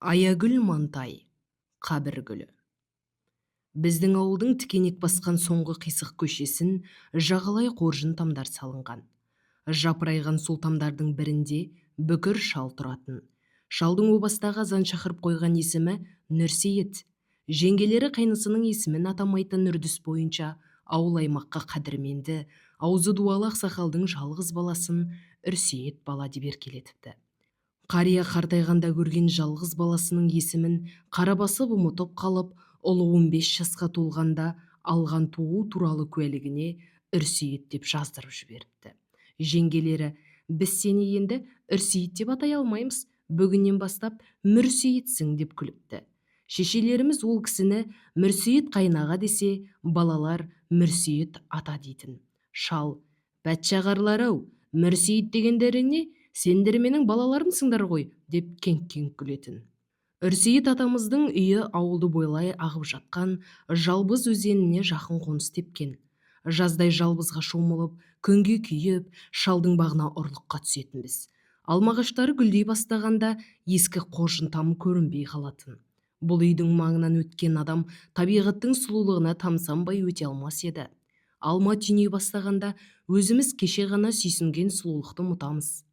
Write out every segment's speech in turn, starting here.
Аягүл Мантай. Қабір гүлі. Біздің ауылдың тікенек басқан соңғы қисық көшесін жағалай қоржын тамдар салынған. Жапырайған сол тамдардың бірінде бүкір шал тұратын. Шалдың о бастағы азан шақырып қойған есімі Нүрсейіт. Жеңгелері қайнысының есімін атамайтын үрдіс бойынша ауыл аймаққа қадірменді, аузы дуалы ақсақалдың жалғыз баласын Үрсейіт бала деп еркелетіпті. Қария қартайғанда көрген жалғыз баласының есімін қара басып ұмытып қалып, ұлы 15 жасқа толғанда алған туу туралы куәлігіне Үрсейіт деп жаздырып жіберіпті. Жеңгелері: «Біз сені енді Үрсейіт деп атай алмаймыз, бүгіннен бастап Мүрсейітсің», – деп күліпті. Шешелеріміз ол кісіні Мүрсейіт қайнаға десе, балалар Мүрсейіт ата дейтін. Шал: «Бәтшағарлар-ау, Мүрсейіт дегендерің не, сендер менің балаларымсыңдар ғой», – деп кеңк-кеңк күлетін. Үрсейіт атамыздың үйі ауылды бойлай ағып жатқан Жалбыз өзеніне жақын қоныс тепкен. Жаздай жалбызға шомылып, күнге күйіп, шалдың бағына ұрлыққа түсетінбіз. Алма ағаштары гүлдей бастағанда ескі қоржын тамы көрінбей қалатын. Бұл үйдің маңынан өткен адам табиғаттың сұлулығына тамсанбай өте алмас еді. Алма түйней бастағанда өзіміз кеше ғана сүйсінген сұлулықты ұмытамыз.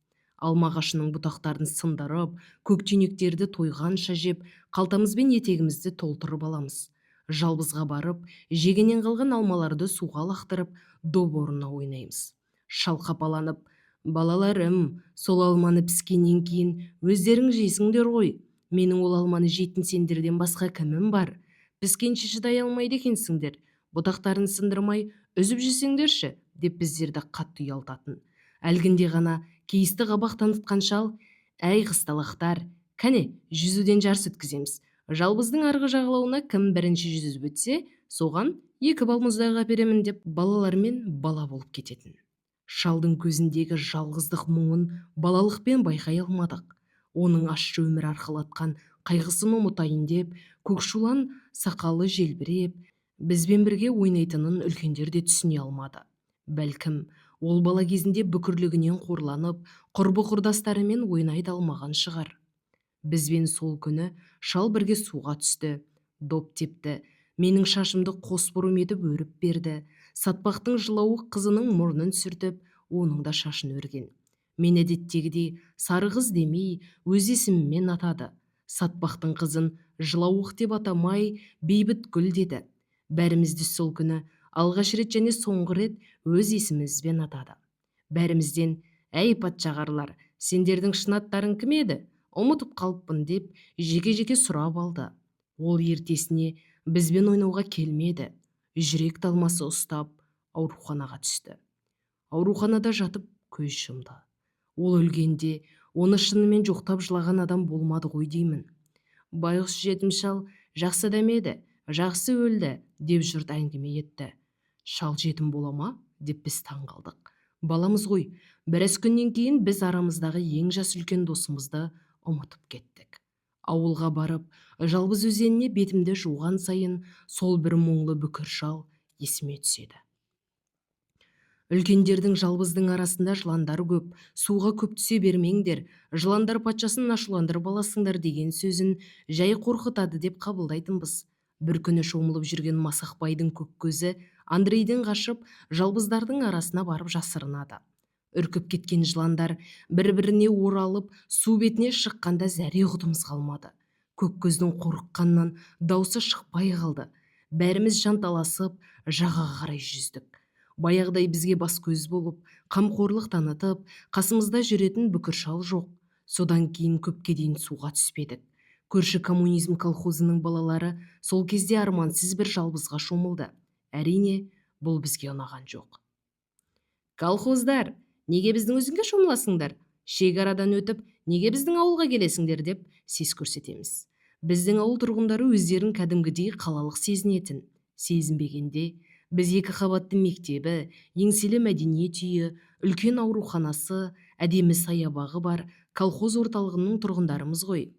Алма ағашының бұтақтарын сындырып, көк түйнектерді тойғанша жеп, қалтамыз бен етегімізді толтырып аламыз. Жалбызға барып, жегеннен қалған алмаларды суға лақтырып, доп орнына ойнаймыз. Шал қапаланып: «Балаларым, сол алманы піскеннен кейін өздерің жейсіңдер ғой. Менің ол алманы жейтін сендерден басқа кімім бар? Піскенше шыдай алмайды екенсіңдер. Бұтақтарын сындырмай, үзіп жесеңдерші», – деп біздерді қатты ұялтатын. Әлгінде ғана кейісті қабақ танытқан шал: «Әй, қызталақтар, кәне, жүзуден жарыс өткіземіз. Жалбыздың арғы жағалауына кім бірінші жүзіп өтсе, соған 2 балмұздақ әперемін», – деп балалармен бала болып кететін. Шалдың көзіндегі жалғыздық мұңын балалықпен байқай алмадық. Оның ащы өмір арқалатқан қайғысын ұмытайын деп, көкшулан сақалы желбіреп, бізбен бірге ойнайтынын үлкендер де түсіне алмады. Бәлкім, ол бала кезінде бүкірлігінен қорланып, құрбы-құрдастарымен ойнай да алмаған шығар. Бізбен сол күні шал бірге суға түсті, доп тепті, менің шашымды қос бұрым етіп өріп берді, Сатпақтың жылауық қызының мұрнын сүртіп, оның да шашын өрген. Мен әдеттегідей сары қыз демей, өз есіміммен атады. Сатпақтың қызын жылауық деп атамай, Бейбіт гүл деді. Бәрімізді сол күні алғаш рет және соңғы рет өз есімімізбен атады. Бәрімізден: «Әй, патшағарлар, сендердің шын аттарың кім еді? Ұмытып қалыппын», – деп жеке-жеке сұрап алды. Ол ертесіне бізбен ойнауға келмеді. Жүрек талмасы ұстап, ауруханаға түсті. Ауруханада жатып көз жұмды. Ол өлгенде оны шынымен жоқтап жылаған адам болмады ғой деймін. «Байғұс жетім шал жақсы адам еді, жақсы өлді», – деп жұрт әңгіме етті. «Шал жетім бола ма?» – деп біз таң қалдық. Баламыз ғой, біраз күннен кейін біз арамыздағы ең жас үлкен досымызды ұмытып кеттік. Ауылға барып, Жалбыз өзеніне бетімді жуған сайын сол бір мұңлы бүкір шал есіме түседі. Үлкендердің «Жалбыздың арасында жыландар көп, суға көп түсе бермеңдер, жыландар патшасын ашуландырып аласыңдар» деген сөзін жай қорқытады деп қабылдайтынбыз. Бір күні шомылып жүрген Масақбайдың көк көзі Андрейден қашып, жалбыздардың арасына барып жасырынады. Үркіп кеткен жыландар бір-біріне оралып, су бетіне шыққанда зәре құтымыз қалмады. Көк көздің қорыққаннан даусы шықпай қалды. Бәріміз жанталасып, жағаға қарай жүздік. Баяғыдай бізге бас көз болып, қамқорлық танытып, қасымызда жүретін бүкір шал жоқ. Содан кейін көпке дейін суға түспедік. Көрші коммунизм колхозының балалары сол кезде армансыз бір жалбызға шомылды. Әрине, бұл бізге ұнаған жоқ. «Колхоздар, неге біздің өзенге шомыласыңдар? Шекарадан өтіп, неге біздің ауылға келесіңдер?» – деп сес көрсетеміз. Біздің ауыл тұрғындары өздерін кәдімгідей қалалық сезінетін. Сезінбегенде, біз 2 қабатты мектебі, еңселі мәдениет үйі, үлкен ауруханасы, әдемі саябағы бар колхоз орталығының тұрғындарымыз ғой.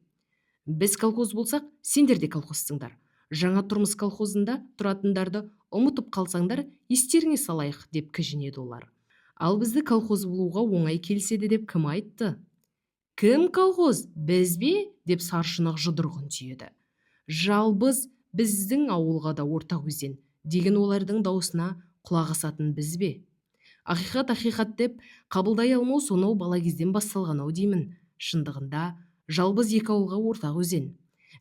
«Біз колхоз болсақ, сендер де колхозсыңдар. Жаңа тұрмыс колхозында тұратындарды ұмытып қалсаңдар, естеріңе салайық», – деп кіжінеді олар. Ал бізді колхоз болуға оңай келіседі деп кім айтты? Кім колхоз, біз бе? Деп саршұнақ жұдырығын түйеді. Жалбыз біздің ауылға да ортақ өзен деген олардың даусына құлақ асатын біз бе? Ақиқат ақиқат деп қабылдай алмау сонау бала кезден басталған-ау деймін. Шындығында жалбыз екі ауылға ортақ өзен.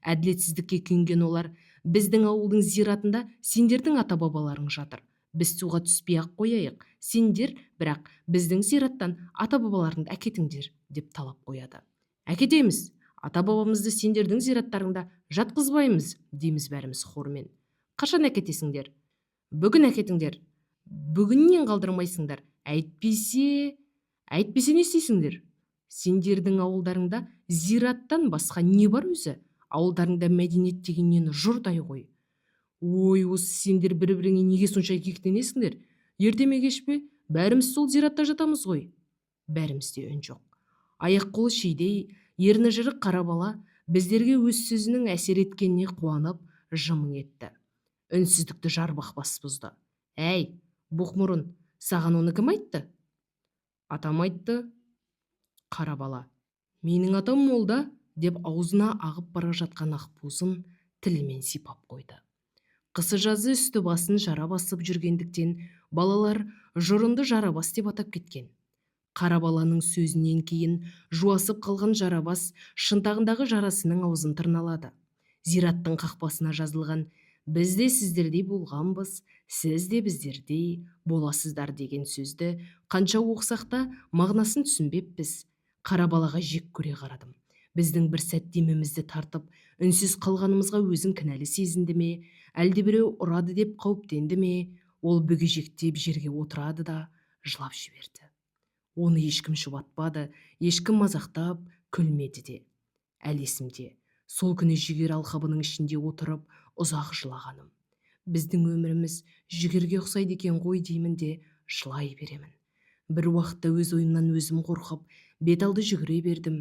Әділетсіздікке күйінген олар біздің ауылдың зиратында сендердің ата-бабаларың жатыр. Біз суға түспей-ақ қояйық, сендер бірақ біздің зираттан ата-бабаларыңды әкетіңдер деп талап қояды. Әкетеміз, ата-бабамызды сендердің зираттарыңда жатқызбаймыз дейміз бәріміз хормен. Қашан әкетесіңдер? Бүгін әкетіңдер. Бүгіннен қалдырмайсыңдар. Әйтпесе, әйтпесе не істейсіңдер? Сендердің ауылдарыңда зираттан басқа не бар өзі? Ауылдарыңда мәдениет дегеннен жұрдай ғой. Ой, осы сендер бір-біріңе неге сонша кектенесіңдер? Ерте ме кеш пе? Бәріміз сол зиратта жатамыз ғой. Бәрімізде үн жоқ. Аяқ-қолы шидей, ерні жырық қара бала біздерге өз сөзінің әсер еткеніне қуанып жымың етті. Үнсіздікті жарбақ бас бұзды. Әй, боқмұрын, саған оны кім айтты? Атам айтты. Қара бала, менің атам молда, деп аузына ағып бара жатқан ақпозын тілімен сипап қойды. Қысы жазы үсті басын жара басып жүргендіктен балалар жұрынды жарабас деп атап кеткен. Қара баланың сөзінен кейін жуасып қалған жарабас шынтағындағы жарасының аузын тырналады. Зираттың қақпасына жазылған «Біз де сіздердей болғанбыз, сіз де біздердей боласыздар» деген сөзді қанша оқысақ та мағынасын түсінбеппіз. Қара балаға жек көре қарадым. Біздің бір сәт демімізді тартып, үнсіз қалғанымызға өзін кінәлі сезінді ме, әлде біреу ұрады деп қауіптенді ме, ол бүгежектеп жерге отырады да жылап жіберді. Оны ешкім жұбатпады, ешкім мазақтап күлмеді де. Әлі есімде, сол күні жүгері алқабының ішінде отырып ұзақ жылағаным. Біздің өміріміз жүгерге ұқсайды екен ғой деймін де жылай беремін. Бір уақытта өз ойымнан өзім қорқып, бет алды жүгіре бердім.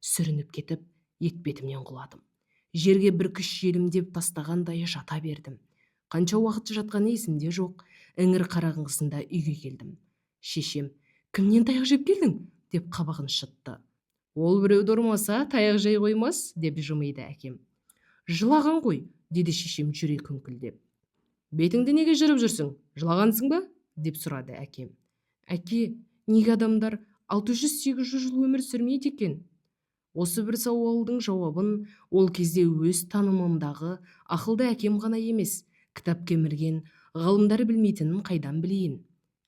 Сүрініп кетіп, етпетімнен құладым. Жерге бір күш желімдеп тастағандай жата бердім. Қанша уақыт жатқаны есімде жоқ, іңір қараңғысында үйге келдім. Шешем, кімнен таяқ жеп келдің? Деп қабағын шытты. Ол біреуді ұрмаса, таяқ жей қоймас, деп жымиды әкем. Жылаған ғой, деді шешем жүре күңкілдеп. Бетіңді неге жырып жүрсің? Жылағансың ба? Деп сұрады әкем. Әке, неге адамдар 600-800 жыл өмір сүрмейді екен? Осы бір сауалдың жауабын ол кезде өз танымымдағы ақылды әкем ғана емес, кітап кемірген ғалымдар білмейтінін қайдан білейін?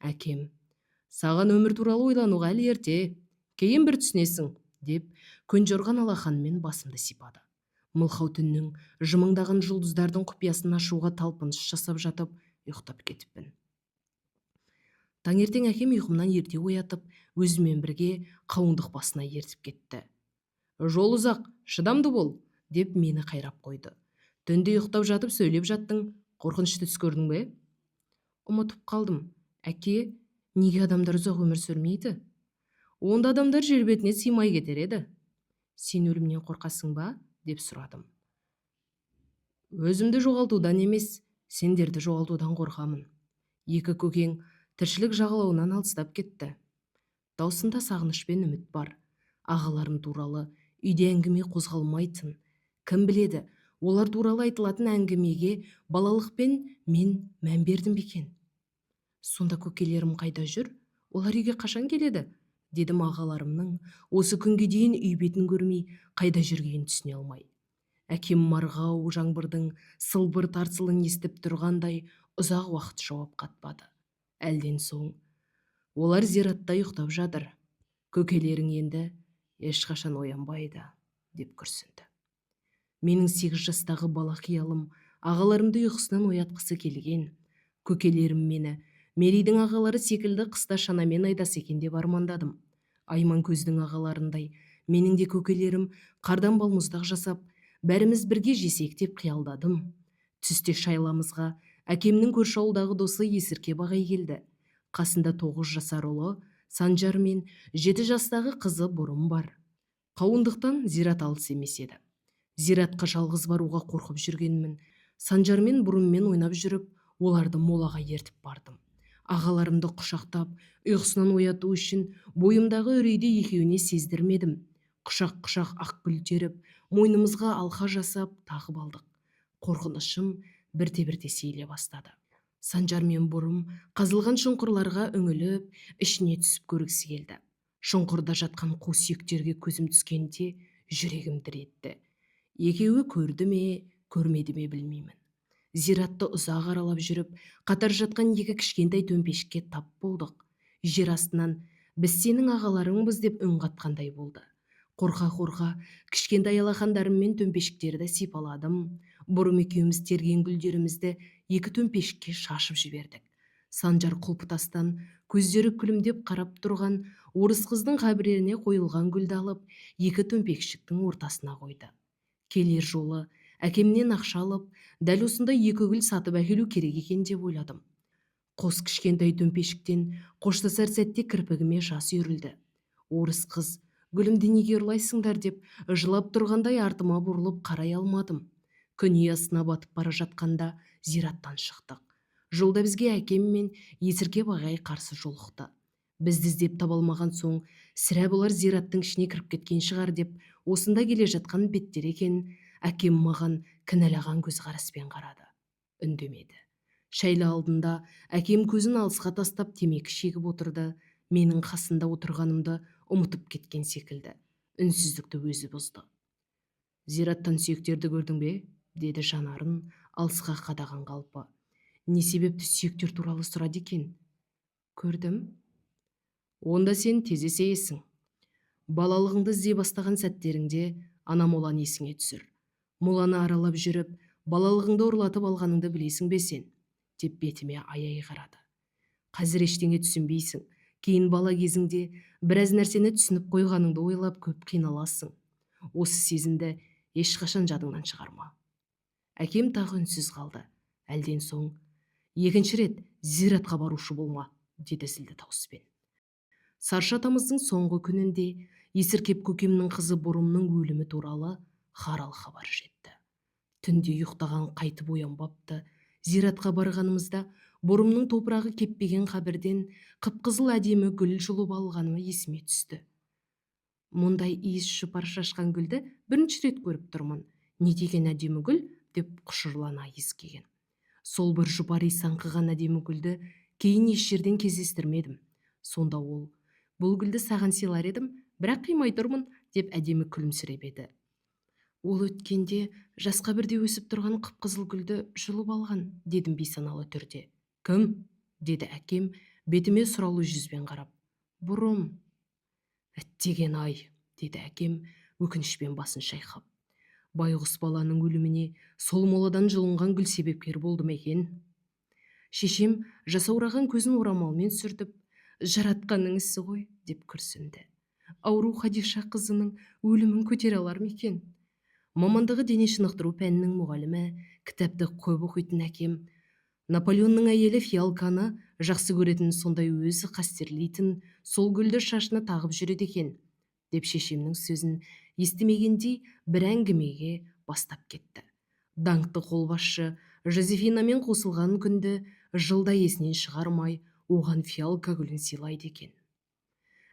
Әкем, саған өмір туралы ойлануға әлі ерте, кейін бір түсінесің, деп көнжорған алақанымен басымды сипады. Мылқау түннің жымыңдаған жұлдыздардың құпиясын ашуға талпыныс жасап жатып, ұйықтап кетіппін. Таңертең әкем ұйқымнан ерте оятып, өзімен бірге қауындық басына ертіп кетті. Жол ұзақ, шыдамды бол, деп мені қайрап қойды. Түнде ұйықтап жатып сөйлеп жаттың, қорқынышты түс көрдің бе? Ұмытып қалдым. Әке, неге адамдар ұзақ өмір сүрмейді? Онда адамдар жер бетіне сыймай кетер еді. Сен өлімнен қорқасың ба? Деп сұрадым. Өзімді жоғалтудан емес, сендерді жоғалтудан қорқамын. Екі көкең тіршілік жағалауынан алыстап кетті. Даусында сағыныш пен үміт бар. Ағаларым туралы үйде әңгіме қозғалмайтын. Кім біледі, олар туралы айтылатын әңгімеге балалықпен мен мән бердім бе екен? Сонда көкелерім қайда жүр? Олар үйге қашан келеді? Дедім ағаларымның осы күнге дейін үй бетін көрмей қайда жүргенін түсіне алмай. Әкем марғау жаңбырдың сылбыр тарсылын естіп тұрғандай ұзақ уақыт жауап қатпады. Әлден соң, олар зиратта ұйықтап жатыр. Көкелерің енді ешқашан оянбайды, деп күрсінді. Менің 8 жастағы бала қиялым ағаларымды ұйқысынан оятқысы келген. Көкелерім мені Мерейдің ағалары секілді қыста шанамен айдаса екен деп армандадым. Айман көздің ағаларындай менің де көкелерім қардан балмұздақ жасап, бәріміз бірге жесек деп қиялдадым. Түсте шайламызға әкемнің көрші ауылдағы досы Есіркеп ағай келді. Қасында 9 жасар ұлы Санжар мен 7 жастағы қызы Бұрым бар. Қауындықтан зират алыс емес еді. Зиратқа жалғыз баруға қорқып жүргенмін. Санжар мен Бұрыммен ойнап жүріп, оларды молаға ертіп бардым. Ағаларымды құшақтап, ұйқысынан ояту үшін бойымдағы үрейді екеуіне сездірмедім. Құшақ-құшақ ақ гүл теріп, мойнымызға алқа жасап тағып алдық. Қорқынышым бірте-бірте сейіле бастады. Санжар мен Бұрым қазылған шұңқырларға үңіліп, ішіне түсіп көргісі келді. Шұңқырда жатқан қу сүйектерге көзім түскенде жүрегім дір етті. Екеуі көрді ме, көрмеді ме білмеймін. Зиратты ұзақ аралап жүріп, қатар жатқан екі кішкентай төмпешікке тап болдық. Жер астынан біз сенің ағаларыңбыз деп үн қатқандай болды. Қорқа-қорқа кішкентай алақандарыммен төмпешіктерді сипаладым. Бұрым екеуміз терген гүлдерімізді екі төмпешікке шашып жібердік. Санжар құлпытастан көздері күлімдеп қарап тұрған орыс қыздың қабіріне қойылған гүлді алып, екі төмпешіктің ортасына қойды. Келер жолы әкемнен ақша алып, дәл осындай екі гүл сатып әкелу керек екен деп ойладым. Қос кішкентай төмпешіктен қоштасар сәтте кірпігіме жас үйірілді. Орыс қыз гүлімді неге ұрлайсыңдар деп жылап тұрғандай артыма бұрылып қарай алмадым. Күн ұясына батып бара жатқанда зираттан шықтық. Жолда бізге әкем мен Есіркеп ағай қарсы жолықты. Бізді іздеп таба алмаған соң, сірә бұлар зираттың ішіне кіріп кеткен шығар деп осында келе жатқан беттер екен. Әкем маған кінәлаған көзқараспен қарады. Үндемеді. Шәйлі алдында әкем көзін алысқа тастап темекі шегіп отырды. Менің қасында отырғанымды ұмытып кеткен секілді. Үнсіздікті өзі бұзды. Зираттан сүйектерді көрдің бе? Деді жанарын алысқа қадаған қалпы. Не себепті сүйектер туралы сұрады екен? Көрдім. Онда сен тез есейесің. Балалығыңды іздей бастаған сәттеріңде ана моланы есіңе түсір. Моланы аралап жүріп, балалығыңды ұрлатып алғаныңды білесің бе сен? Деп бетіме аяй қарады. Қазір ештеңе түсінбейсің. Кейін бала кезіңде біраз нәрсені түсініп қойғаныңды ойлап көп қиналасың. Осы сезімді ешқашан жадыңнан шығарма. Әкем тағы үнсіз қалды. Әлден соң, екінші рет зиратқа барушы болма, деді зілді дауыспен. Саршы атамыздың соңғы күнінде Есіркеп көкемнің қызы Бұрымның өлімі туралы харал хабар жетті. Түнде ұйықтаған қайтып оянбапты. Зиратқа барғанымызда Бұрымның топырағы кеппеген қабірден қып-қызыл әдемі гүл жұлып алғаным есіме түсті. Мұндай иіс жұпар шашқан гүлді бірінші рет көріп тұрмын. Не деген әдемі гүл, деп құшырлана иіскеген. Сол бір жұпар иіс аңқыған әдемі гүлді кейін еш жерден кездестірмедім. Сонда ол, бұл гүлді саған сыйлар едім, бірақ қимай тұрмын, деп әдемі күлімсіреп еді. Ол өткенде жас қабірде өсіп тұрған қып-қызыл гүлді жұлып алған, дедім бейсаналы түрде. Кім? Деді әкем бетіме сұраулы жүзбен қарап. Бұрым. Әттеген ай, деді әкем өкінішпен басын шайқап. Байғұс баланың өліміне сол моладан жұлынған гүл себепкер болды ма екен? Шешем жасаураған көзін орамалмен сүртіп, жаратқанның ісі ғой, деп күрсінді. Ауру Хадиша қызының өлімін көтере алар ма екен? Мамандығы дене шынықтыру пәнінің мұғалімі, кітапты көп оқитын әкем, Наполеонның әйелі фиалканы жақсы көретін, сондай өзі қастерлейтін сол гүлді шашына тағып жүреді екен, деп шешемнің сөзін естімегендей бір әңгімеге бастап кетті. Даңқты қолбасшы Жозефинамен қосылған күнді жылда есінен шығармай, оған фиалка гүлін сыйлайды екен.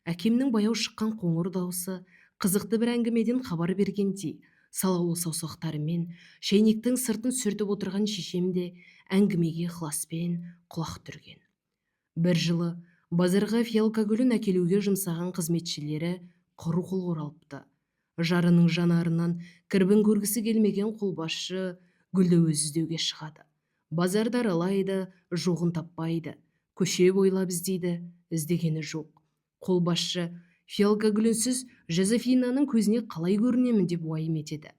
Әкемнің баяу шыққан қоңыр даусы қызықты бір әңгімеден хабар бергендей, салаулы саусақтарымен шәйнектің сыртын сүртіп отырған шешем де әңгімеге ықыласпен құлақ түрген. Бір жылы базарға фиалка гүлін әкелуге жұмсаған қызметшілері құр қол оралыпты. Жарының жанарынан кірбің көргісі келмеген қолбасшы гүлді өзі іздеуге шығады. Базарды аралайды, жоғын таппайды. Көше бойлап іздейді, іздегені жоқ. Қолбасшы фиалка гүлінсіз Жозефинаның көзіне қалай көрінемін деп уайым етеді.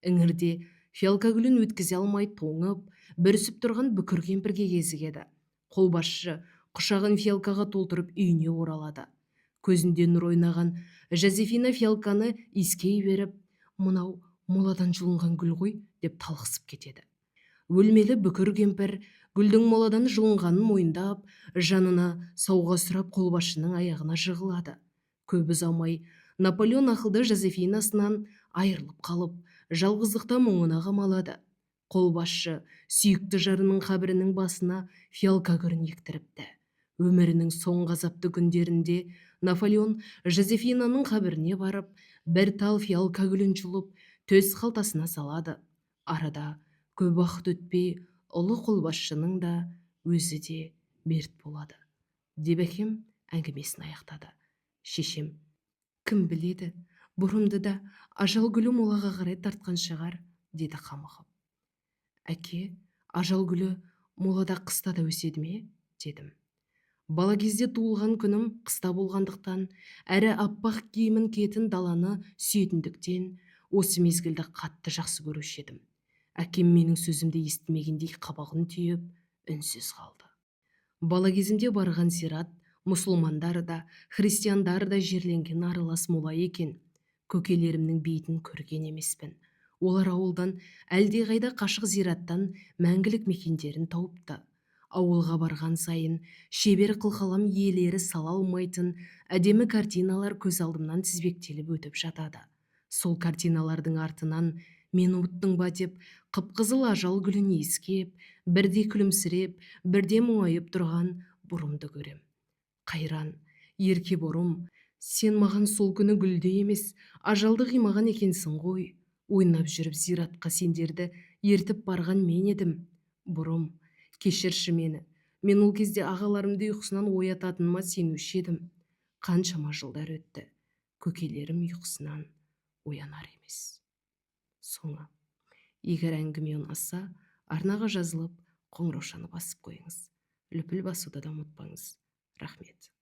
Іңірде фиалка гүлін өткізе алмай тоңып, бүрісіп тұрған бүкір кемпірге кезігеді. Қолбасшы құшағын фиалкаға толтырып үйіне оралады. Көзінде нұр ойнаған Жозефина фиалканы иіскей беріп, мынау моладан жұлынған гүл ғой деп талықсып кетеді. Өлмелі бүкір кемпір гүлдің моладан жұлынғанын мойындап, жанына сауға сұрап қолбасшының аяғына жығылады. Көп ұзамай Наполеон ақылды Жозефинасынан айырылып қалып, жалғыздықта мұңына қамалады. Қолбасшы сүйікті жарының қабірінің басына фиалка гүлін ектіріпті. Өмірінің соңғы азапты күндерінде Наполеон Жозефинаның қабіріне барып, Бір тал фиалка гүлін жұлып, төс қалтасына салады. Арада көп уақыт өтпей, ұлы қолбасшының да өзі де мерт болады, деп әкем әңгімесін аяқтады. Шешем: «Кім біледі, Бұрымды да ажал гүлі молаға қарай тартқан шығар», – деді қамығып. «Әке, ажал гүлі молада қыста да өседі ме?» – дедім. Бала кезде туылған күнім қыста болғандықтан, әрі аппақ киімін киетін даланы сүйетіндіктен, осы мезгілді қатты жақсы көруші едім. Әкем менің сөзімді естімегендей қабағын түйіп, үнсіз қалды. Бала кезімде барған зират мұсылмандар да, христиандар да жерленген аралас мола екен. Көкелерімнің бейітін көрген емеспін. Олар ауылдан әлдеқайда қашық зираттан мәңгілік мекендерін тауыпты. Ауылға барған сайын шебер қылқалам иелері сала алмайтын әдемі картиналар көз алдымнан тізбектеліп өтіп жатады. Сол картиналардың артынан «Мені ұмыттың ба?» деп қып-қызыл ажал гүлін иіскеп, бірде күлімсіреп, бірде мұңайып тұрған Бұрымды көрем. Қайран, ерке Бұрым, сен маған сол күні гүлді емес, ажалды қимаған екенсің ғой. Ойнап жүріп зиратқа сендерді ертіп барған мен едім. Бұрым, кешірші мені. Мен ол кезде ағаларымды ұйқысынан оятатыныма сенуші едім. Қаншама жылдар өтті. Көкелерім ұйқысынан оянар емес. Соңы. Егер әңгіме ұнаса, арнаға жазылып, қоңыраушаны басып қойыңыз. Лүпіл басуды да ұмытпаңыз. Рахмет.